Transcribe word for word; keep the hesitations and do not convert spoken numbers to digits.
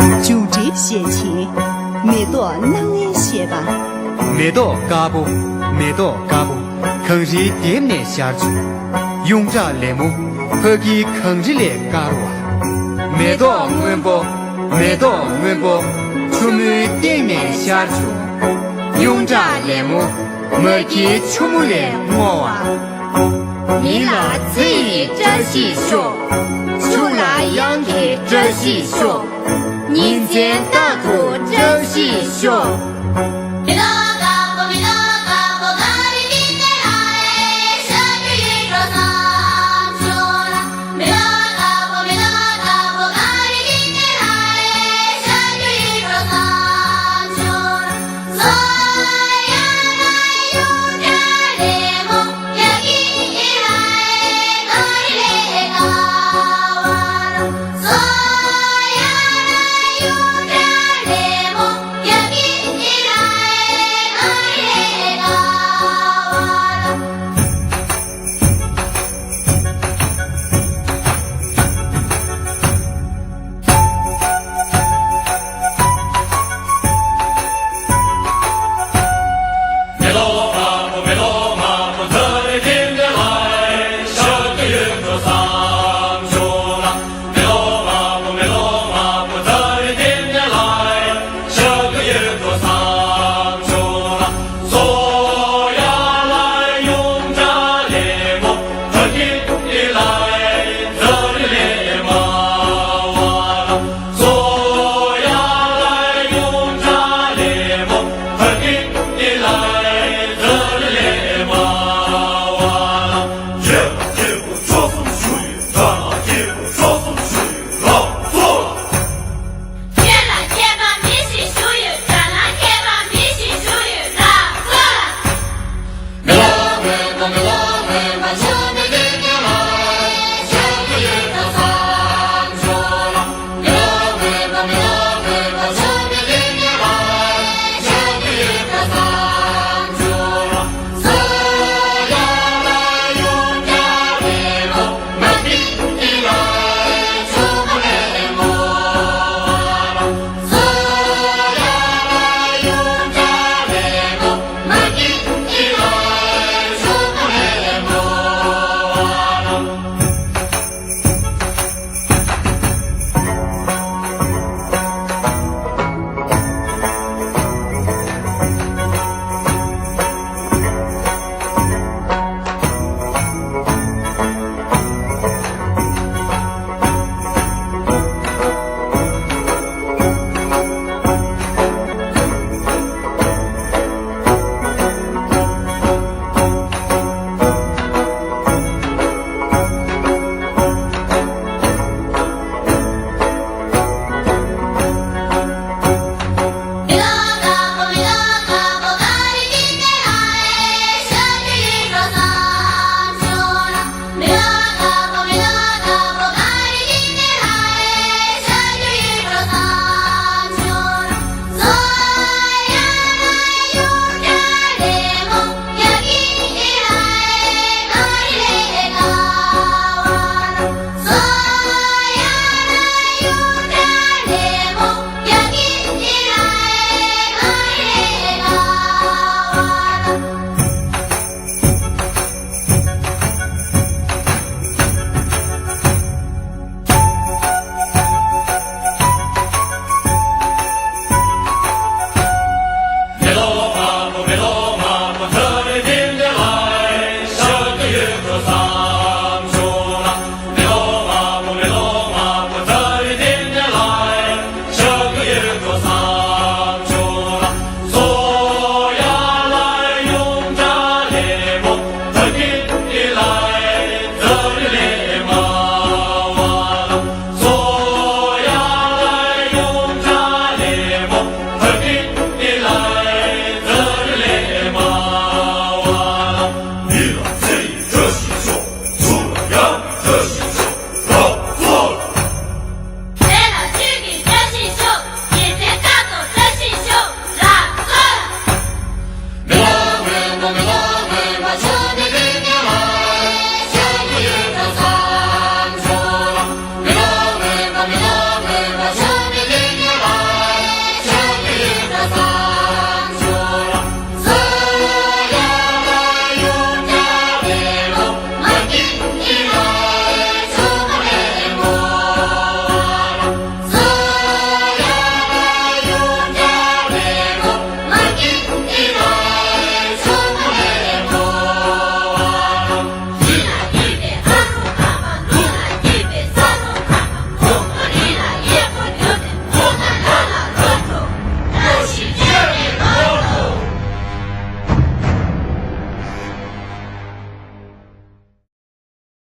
མཇུག་སྒྲིལ་ཞལ་ཆེམས། མེ་ཏོག་སྣང་བའི་བཤད་པ། མེ་ཏོག་དཀར་པོ། མེ་ཏོག་དཀར་པོ། གངས་རིའི་ལྡེབས་ནས་ཤར་བྱུང་། ཡོངས་གྲགས་ལེབ་མོ། ཕ་གིའི་གངས་རི་ལས་དཀར་བ། མེ་ཏོག་སྔོན་པོ། མེ་ཏོག་སྔོན་པོ། ཆུ་མོའི་སྟེང་ནས་ཤར་བྱུང་། ཡོངས་གྲགས་ལེབ་མོ། མ་གིའི་ཆུ་མོ་ལས་སྔོ་བ། མི་ལ་ཚེ་ཡི་བཀྲ་ཤིས་ཤོག། ཕྱུགས་ལ་གཡང་གི་བཀྲ་ཤིས་ཤོག། ཉིན་མཚན་རྟག་ཏུ་བཀྲ་ཤིས་ཤོག།